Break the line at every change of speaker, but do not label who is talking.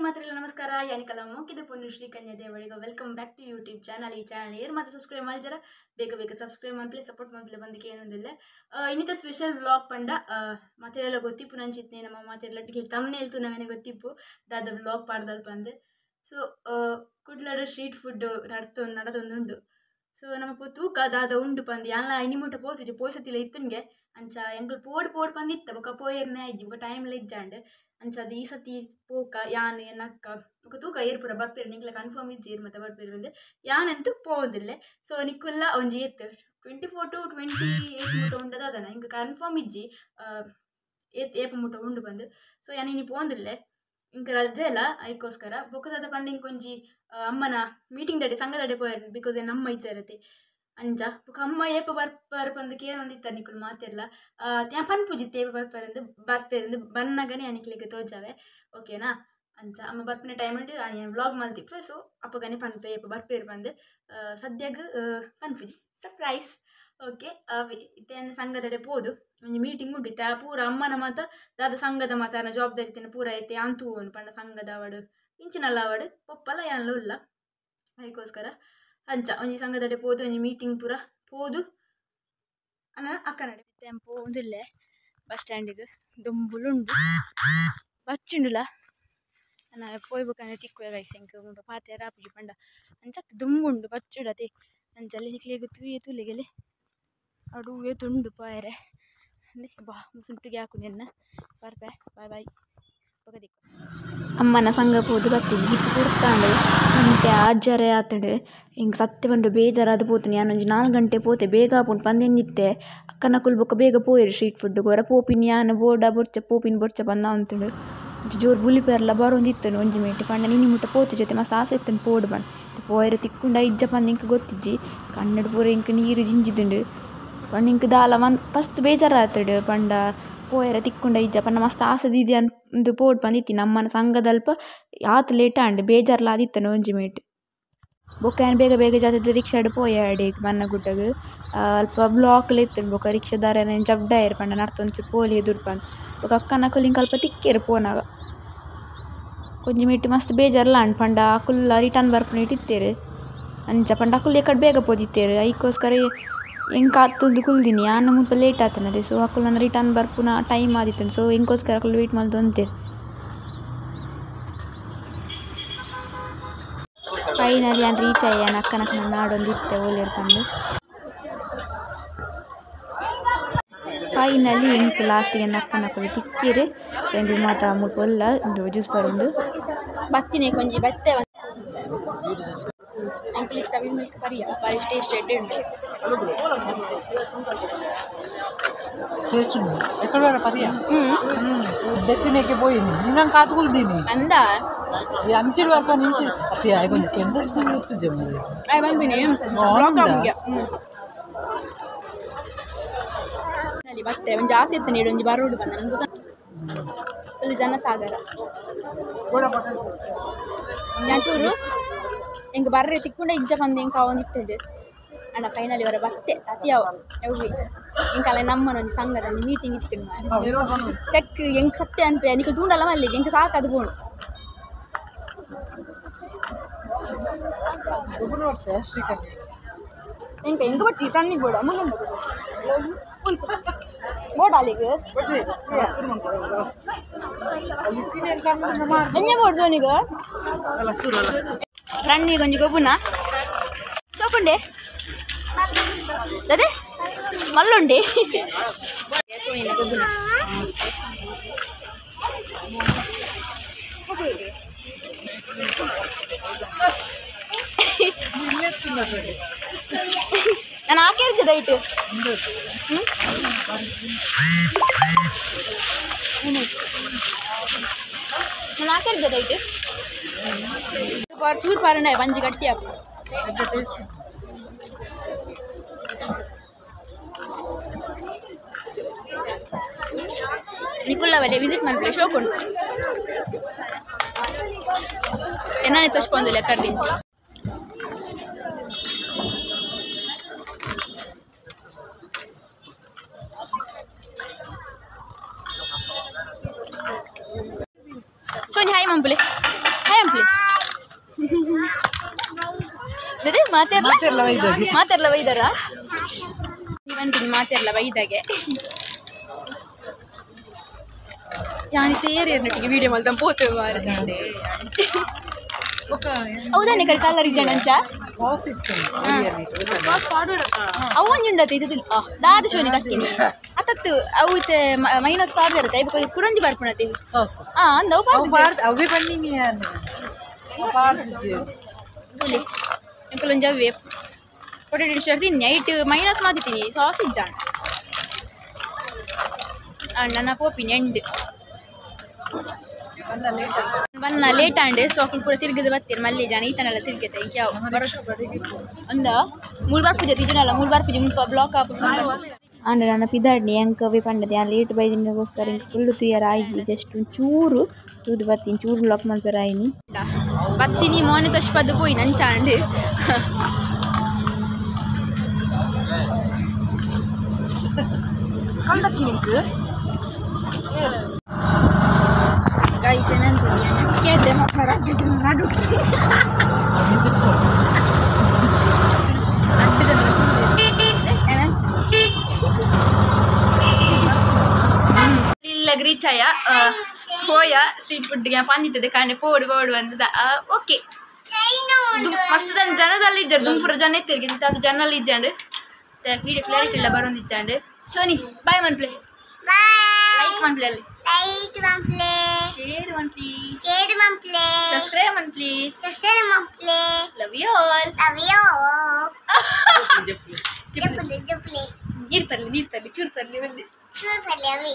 ಮಾತ್ರೆಲ್ಲ ನಮಸ್ಕಾರ. ಯಾನಿಕಲ ಮೋಕಿದ ಪೊನ್ನು Shri Kanya Devadiga. Welcome back to YouTube channel. ಈ channel ಏರು ಮಾತ್ರ ಸಬ್ಸ್ಕ್ರೈಬ್ ಮಾಡ್ಜಾರ, ಬೇಗ ಬೇಗ ಸಬ್ಸ್ಕ್ರೈಬ್ ಮಾಡ್ಪ್ಲೆ, ಸಪೋರ್ಟ್ ಮಾಡ್ಪ್ಲೆ ಬಂದಕ್ಕೆ ಏನೊಂದಿಲ್ಲ. ಇನ್ನಿತ ಸ್ಪೆಷಲ್ ವ್ಲಾಗ್ ಪಂಡ ಮಾತ್ರೆಲ್ಲ ಗೊತ್ತಿಪ್ಪು ನಂಚಿತ್ನೆ ನಮ್ಮ ಮಾತ್ರೆಲ್ಲ ತಮ್ಮನೆ ಹೇಳ್ತು ನಂಗನೆ ಗೊತ್ತಿಪ್ಪು ದಾದ ವ್ಲಾಗ್ ಪಾಡ್ದಲ್ಪ ಅಂದೆ. ಸೊ ಕುಡ್ಲಾಡು ಸ್ಟ್ರೀಟ್ ಫುಡ್ ನಡ್ತು ನಡದೊಂದುಂಡು. ಸೊ ನಮ್ಮ ತೂಕ ದಾದ ಉಂಡು ಪಂದು ಯಾನ್ಲ ಇನಿ ಮುಟ್ಟ ಪೋಸಿಜಿ ಪೋಸತಿಲ್ಲ ಇತ್ತುನ್ಗೆ ಅಂಚ ಎಂಕುಲು ಪೋಡು ಪೋಡು ಪಂದಿತ್ತ ಬೊಕ ಪೋಯರ್ನೇ ಆಯ್ಜಿ ಬೊಕ ಟೈಮ್ಲ ಇಜ್ಜಾಂಡ್ ಅಂಚ ಅದು ಈ ಸತಿ ಪೋಕ ಯಾನ್ ಎನ್ನಕ್ಕ ಬೊಕ ತೂಕ ಏರ್ ಪೂರ ಬರ್ಪೇರು ನಿಕ್ಲ ಕನ್ಫರ್ಮ್ ಇಜ್ಜಿ ಏರ್ ಮತ್ತೆ ಬರ್ಪೇರು ಬಂದು ಯಾನಂತೂ ಪೋದಿಲ್ಲ. ಸೊ ನಿಕ್ಕುಲ್ಲ ಒಂಜಿ ಏತ್ 24 to 28 ಮುಟ್ಟ ಉಂಡದ ಅದನ ಹಿಂಗೆ ಕನ್ಫರ್ಮ್ ಇಜ್ಜಿ ಏತ್ ಏಪ ಮುಟ್ಟ ಉಂಡು ಬಂದು. ಸೊ ಯಾನ್ ಇನಿ ಪೋಂದಿಲ್ಲೆ ಇಂಕ ರಜೆ ಇಲ್ಲ ಐಕೋಸ್ಕರ ಬೊಕ್ಕದಾದ ಪಂಡ ಇಂಕೊಂಜಿ ಅಮ್ಮನ ಮೀಟಿಂಗ್ ದಡೆ ಸಂಘದಡೆ ಪೋಯರ್ because ನಮ್ಮ ಇಚ್ಛೆ ಅಂಚ ಬೊಕ ಅಮ್ಮ ಏಪ ಬರ್ಪರ್ ಪಂದು ಕೇನೊಂದಿತ್ತಾರೆ ನಿಕುಲು ಮಾತೆರ್ಲ ತ್ಯಾ ಪನ್ಪುಜಿತ್ತು ಏಪ ಬರ್ಪರಂದು ಬರ್ಪೇರಂದು ಬನ್ನಗನೆ ಅನಿಕ್ಲಿಗೆ ತೋಜಾವೆ ಓಕೆನಾ. ಅಂಚ ಅಮ್ಮ ಬರ್ಪಿನ ಟೈಮ್ ಉಂಡು ಏನು ವ್ಲಾಗ್ ಮಲ್ತಿಪ್ಪೆ. ಸೊ ಅಪ್ಪಗನೆ ಪನ್ಪೆ ಏಪ ಬರ್ಪೇರು ಬಂದು ಸದ್ಯಗ್ ಪನ್ಪುಜಿ ಸರ್ಪ್ರೈಸ್ ಓಕೆ. ಇತ್ತೆ ಸಂಘದಡೆ ಪೋದು ಒಂಜಿ ಮೀಟಿಂಗ್ ಉಂಡು ಇತ್ತೆ ಪೂರ ಅಮ್ಮನ ಮಾತ ದಾದ ಸಂಘದ ಮಾತ ಜವಾಬ್ದಾರಿ ಇತ್ತೇನೆ ಪೂರ ಐತೆ ಅಂತೂ ಪಂಡ ಸಂಘದ ಅವಡು ಇಂಚಿನಲ್ಲ ಅವಡು ಪೊಪ್ಪಲ ಯಾನ್ಲ ಉಲ್ಲ ಅದಕ್ಕೋಸ್ಕರ ಅಂಚ ಒಂಜಿ ಸಂಘದಡೆ ಪೋದು ಒಂಜಿ ಮೀಟಿಂಗ್ ಪೂರ ಪೋದು ಅನ್ನ ಅಕ್ಕನಡೆ ಪೋಂದಿಲ್ಲೆ ಬಸ್ ಸ್ಟ್ಯಾಂಡಿಗೆ ದುಂಬುಲುಂಡು ಬಚ್ಚುಂಡುಲ ಅನ್ನ ಪೋಯ್ಬೇಕಂದ್ರೆ ತಿಕ್ಕುವೆ ಗೈಸ್ ಎಂಕ್ ಪಾತೆ ರಾಪುಜಿ ಪಂಡ ಅಂಚತ್ ದುಂಬುಂಡು ಬಚ್ಚುಡತೆ ಅಂಚಲ್ಲಿ ನಿಕ್ಲೆಗ್ ತೂಯೆ ತೂಲೆಗೆಲೆ ಅಡುವೆ ತುಂಡು ಪಾಯರೆ ಬಾ ಮುಸುಂಟುಗೆ ಹಾಕು ನಿನ್ನ ಬರ್ಪೆ ಬಾಯ್ ಬಾಯ್.
ಅಮ್ಮನ ಸಂಘ ಪೋದು ಬತ್ತೀನಿ ಇತ್ತು ಕುಡ್ತಾಂಡು ಗಂಟೆ ಆಜರೆ ಆತಂಡು ಹಿಂಗೆ ಸತ್ಯ ಪಂಡ ಬೇಜಾರಾದ ಪೋತೀನಿ ಯಾನೊಂಜಿ 4 ಗಂಟೆ ಪೋತೆ ಬೇಗ ಆಪುಂಡು ಪಂದೆಂದಿತ್ತೆ ಅಕ್ಕನ ಕುಲ್ಬೊಕ್ಕ ಬೇಗ ಪೋಯಿರು ಸ್ಟ್ರೀಟ್ ಫುಡ್ ಗೊರ ಪೋಪಿನ ಯಾನ್ ಬೋಡ ಬೊರ್ಚ ಪೋಪಿನ ಬೊರ್ಚ ಪಂದ ಅಂತುಂಡು ಜೋರು ಬುಲಿಪೆರ್ಲ ಬರೋಂದಿತ್ತನು ಒಂಜಿ ಮೇಟೆ ಪಂಡ ನಿನ್ನೆ ಮುಟ್ಟ ಪೋತು ಜೊತೆ ಮಸ್ತ್ ಆಸೆ ಇತ್ತನು ಪೋಡು ಬನ್ ಪೋಯರೆ ತಿಕ್ಕುಂಡ ಇಜ್ಜ ಪಂದ ಇಂಕ್ ಗೊತ್ತಿಜ್ಜಿ ಕನ್ನಡ ಪೂರ ಇಂಕ್ ನೀರು ಜಿಂಜಿದುಂಡು ಪಂಡ ಇಂಕ್ ದಾಲ ಮನ್ ಫಸ್ಟ್ ಬೇಜಾರಾತಡು ಪಂಡ ಪೋಯರ ತಿಕ್ಕುಂಡ ಇಜ್ಜ ಪಂಡ ಮಸ್ತ್ ಆಸೆ ದೀದಿ ಅಂದು ಪೋಡು ಪಂದಿತ್ತಿ ನಮ್ಮನ ಸಂಘದಲ್ಪ ಆತ್ ಲೇಟ್ ಆಂಡ್ ಬೇಜಾರ್ಲ ಆದಿತ್ತನು ಒಂಜಿ ಮೇಟ್ ಬೊಕ್ಕ ಯಾನ್ ಬೇಗ ಬೇಗ ಜಾತಿದ ರಿಕ್ಷಾಡ್ ಪೋಯೆ ಅಡೆಗ್ ಮನ್ನಗುಡ್ಡಗ್ ಅಲ್ಪ ಬ್ಲಾಕ್ಲ ಇತ್ತುಂಡು ಬೊಕ್ಕ ರಿಕ್ಷಾದಾರನ ಜಬ್ಡಾಯೆರ್ ಪಂಡ ನಡ್ತೊಂಚೂರು ಪೋಲಿ ಎದುರು ಪಂದ್ ಬೊಕ್ಕ ಅಕ್ಕನಕುಲು ಇಂಕ್ ಅಲ್ಪ ತಿಕ್ಕೆರ್ ಪೋನಾಗ ಒಂಜಿ ಮೇಟ್ ಮಸ್ತ್ ಬೇಜಾರ್ಲ ಆಂಡ್ ಪಂಡ ಅಕುಲ್ಲ ರಿಟರ್ನ್ ಬರ್ಪುನೇಟ್ ಇತ್ತೆರ್ ಅಂಚ ಪಂಡ ಅಕುಲು ಎಕಡ್ ಬೇಗ ಪೋದಿತ್ತೆರ್ ಐಕೋಸ್ಕರ ಎಂಕ್ ಆತೊಂದು ಕುಲ್ದಿನಿ ಯಾನ್ ಮುಲ್ಪ ಲೇಟ್ ಆತನದೆ. ಸೊ ಅಕುಲು ರಿಟರ್ನ್ ಬರ್ಪುನ ಟೈಮ್ ಆದಿತ್ತುಂಡು. ಸೊ ಎಂಕೋಸ್ಕರ ಅಕುಲು ವೇಟ್ ಮಲ್ತೊಂತೆರ್. ಫೈನಲಿ ಯಾನ್ ರೀಚ್ ಆಯೆ ಯಾನ್ ಅಕ್ಕನಕುಲು ನಾಡೊಂದಿತ್ತೆ ಓಲೇರ್ ಪಂದ್. ಫೈನಲಿ ಎಂಕ್ ಲಾಸ್ಟಿಗೆ ಅಕ್ಕನಕುಲು ತಿಕ್ಕೆರ್. ಸೊ ಎಂಕುಲು ಮಾತ ಮುಲ್ಪ ಉಲ್ಲ ಉಂದು ಜ್ಯೂಸ್ ಪರೊಂದು
ಬತ್ತಿನೆ ಕೊಂಜಿ ಬತ್ತೆ ಅಂಕಲ್ ತವಿಲ್ ಮಿಲ್ಕ್ ಪರಿಯ ಬಾರಿ ಟೇಸ್ಟ್ ಎಡ್ಡೆ ಉಂಟು
ಟೇಸ್ಟ್ ಉಂಟು ಎಕ್ಕಡ ಬೇಡ ಪರಿಯ ದೆತ್ತಿನೇಕೆ ಪೋಯಿನಿ ನಿನ್ನಂಗೆ ಕಾತುಕೊಲ್ದೀನಿ
ಅಂದ
ಈ ಅಂಚಿಡು ಬರ್ಪ ನಿಂಚಿ ಅತ್ತೆ ಆಯ್ಕೊಂದು ಕೆಂದ್ರ ಸ್ಕೂಲ್ ಇತ್ತು ಜಮ್ಮಲ್ಲಿ
ಆಯ್ ಬಂದಿನಿ ಬ್ಲಾಕ್ ಆಗುಯ ಅಲ್ಲಿ ಬತ್ತೆ ಒಂಜಿ ಆಸೆ ಇತ್ತು ನೀಡು ಒಂಜಿ ಬರೋಡು ಬಂದ ನಮ್ಗೆ ಫುಲ್ ಜನಸಾಗರ ಚೂರು ಎಂಕ್ ಬರ್ರೆ ತಿಕ್ಕುಂಡ ಇಜ್ಜ ಪಂದ್ ಎಂಕ್ ಅವೊಂದಿತ್ತುಂಡು ಅಣ್ಣ ಫೈನಲಿ ಅವರ ಬತ್ತೆ ಅತಿಯಾವ ಎವ್ವಿ ಎಂಕಲ್ಲ ನಮ್ಮನ ಒಂಜಿ ಸಂಘದ ಒಂಜಿ ಮೀಟಿಂಗ್ ಇತ್ತು ಚೆಕ್ ಎಂಕ್ ಸತ್ಯ ಅನ್ಪೆ ನಿಕುಲು ತೂಂಡಲ ಮಲ್ಲಿ ಎಂಕ್ ಸಾಕದು ಬೋಣು ಎಂಕ ಎಂಕ್ ಬಚ್ಚಿ ಫ್ರೆಂಡಿಗೆ ಬೋಡ ಅಮ್ಮ ಬೋಡ ಅಲ್ಲಿಗೆ ಎಂಜ ಬೋಡ್ದು ಅವನಿಗೆ ಫ್ರೆಂಡಿಗೆ ಒಂಜಿ ಗೊಬ್ಬುನ ಚೋಕುಂಡೆ ಅದೇ ಮಲ್ಲುಂಡೆ ಗೊಬ್ಬುನ ನಾನು ಹಾಕಿರ್ಗೆ ದಯವಿಟ್ಟು ನಾನು ಹಾಕಿರ್ಗೆ ದಯವಿಟ್ಟು ಚೂರು ಪಾರಣ ಒಂಜಿ ಗಟ್ಟಿ ಆಪು ನಿಕುಲ್ಲ ಬಲೆ ವಿಸಿಟ್ ಮನ್ಪುಲೆ ಶೋಕುಂಡು ಎನ್ನಾನೆ ತೋಚ್ಪೊಂದುಲೆ ಕರ್ದಿಂಚಿ ಸೋನಿ ಹಾಯ್ ಮಂಪುಲೆ. ಮಾತೆರ್ಲ ಮಾತೆರ್ಲ ಬೈದಾರ ಇವನ್ ಮಾತೆರ್ಲ ಬೈದಾಗೆ ಯಾನಿ ತೇರಿಯರ್ನೊಟ್ಟಿಗೆ ವಿಡಿಯೋ ಮಲ್ತಂ ಪೋತೇವೆ ಮಾರೆ ಹೌದಾನೆ ಕಡೆ ಕಲ್ಲರ್ ಜನ
ಸಾಸ್ ಇತ್ತು
ಅವು ಒಂಜುಂಡತ್ತೆ ಇದು ದಾದ ಶೋನಿ ಕತ್ತಿನಿ ಅತ್ತತ್ತು ಅವು ಇತ್ತೆ ಮೈನಸ್ ಪಾಡ್ದಿರುತ್ತೆ ಐಬ ಕುಡೊಂಜಿ ಬರ್ಪುಣತೆ
ಸಾಸ್
ಆ ಅಂದ ಅವು
ಪಾಡ್ದು ಅವೇ ಬನ್ನಿನಿ ಪಾಡ್ದು
ತುಲೆ ಎಂಕಲೊಂಜಿ ಅವೇ ಪೊಟೆಟೊ ಡಿಶ್ ತಿನ್ನಿ ಐಟ್ ಮೈನಸ್ ಮಾತಿತೀನಿ ಸಾಸ್ ಇಜ್ಜಾಂಡ ನನ್ನ ಪೋಪಿನಿ ಎಂಡ್ ಬನ್ನ ಲೇಟ್ ಆಂಡ್ ಸೊ ಅಕುಲು ಪೂರ ತಿರುಗದ ಬತ್ತೀರಿ ಮಲ್ಲಿ ಜನ ಈತನೆಲ್ಲ ತಿರುಗತ್ತೆ ಇಂಕ ಯಾವ ಒಂದ ಮೂರು ಬಾರ್ ಪೂಜೆ ತಿಜನಲ್ಲ ಮೂರು ಬಾರ್ ಪೂಜೆ ಮುಲ್ಪ ಬ್ಲಾಕ್ ಆಪ
ಆಂಡ ನನ್ನ ಪಿದಾಡ್ನಿ ಎಂಕವೇ ಪಂಡದೆ ಯಾನ್ ಲೇಟ್ ಬೈದಿನಗೋಸ್ಕರ ಇಂಕ್ ಫುಲ್ ತುಯರ ಆಯ್ಜಿ ಜಸ್ಟ್ ಒಂಚೂರು ತೂದು ಬರ್ತೀನಿ ಚೂರು ಬ್ಲಾಕ್ ಮಲ್ಪೆರ ಆಯ್ನಿ
ಬತ್ತೀನಿ ಮೋನೆ ತಶ್ಪದ್ದು ಪೋಯಿ ನಂಚಾಂಡ್ ಗೈಸ್ ಏನಂತ ಕೇಳ್ದೆ ನಡು ಇಲ್ಲ ಗ್ರೀಚಾಯ ಪೋಯ ಸ್ಟ್ರೀಟ್ ಫುಡ್ಗೆ ಪಂದಿತ್ತದೆ ಕಾಣೆ ಪೋಡು ಪೋಡು ಅಂತದ ಓಕೆ ಮಸ್ತ್ ಜನದಲ್ಲಿ ಇಜ್ಜಾರು ದುಂಪುರ ಜನ ಇತ್ತಿರ್ಗೆ ಅದು ಜನಲ್ಲಿ ಇಜ್ಜಾಂಡ್ ವಿಡಿಯೋ ಕ್ಲಾರಿಟಿ ಇಲ್ಲ ಬರೋಂದಿಜ್ಜಾಂಡ್ ಸೋನಿ ಬಾಯ್ ಮನ್ ಪ್ಲೇ ಲೈಕ್ ಮನ್ ಪ್ಲೇ ಅಲ್ಲಿ
Like one play.
Share one please.
Share one play.
Subscribe one please.
Subscribe one play.
Love you all.
Love you all. Jupli jupli.
ನೀರು ತರಲಿ ನೀರು ತರಲಿ ಚೂರು ತರಲಿ ಬಂದು
ಚೂರು ತರಲಿ ಅವಿ.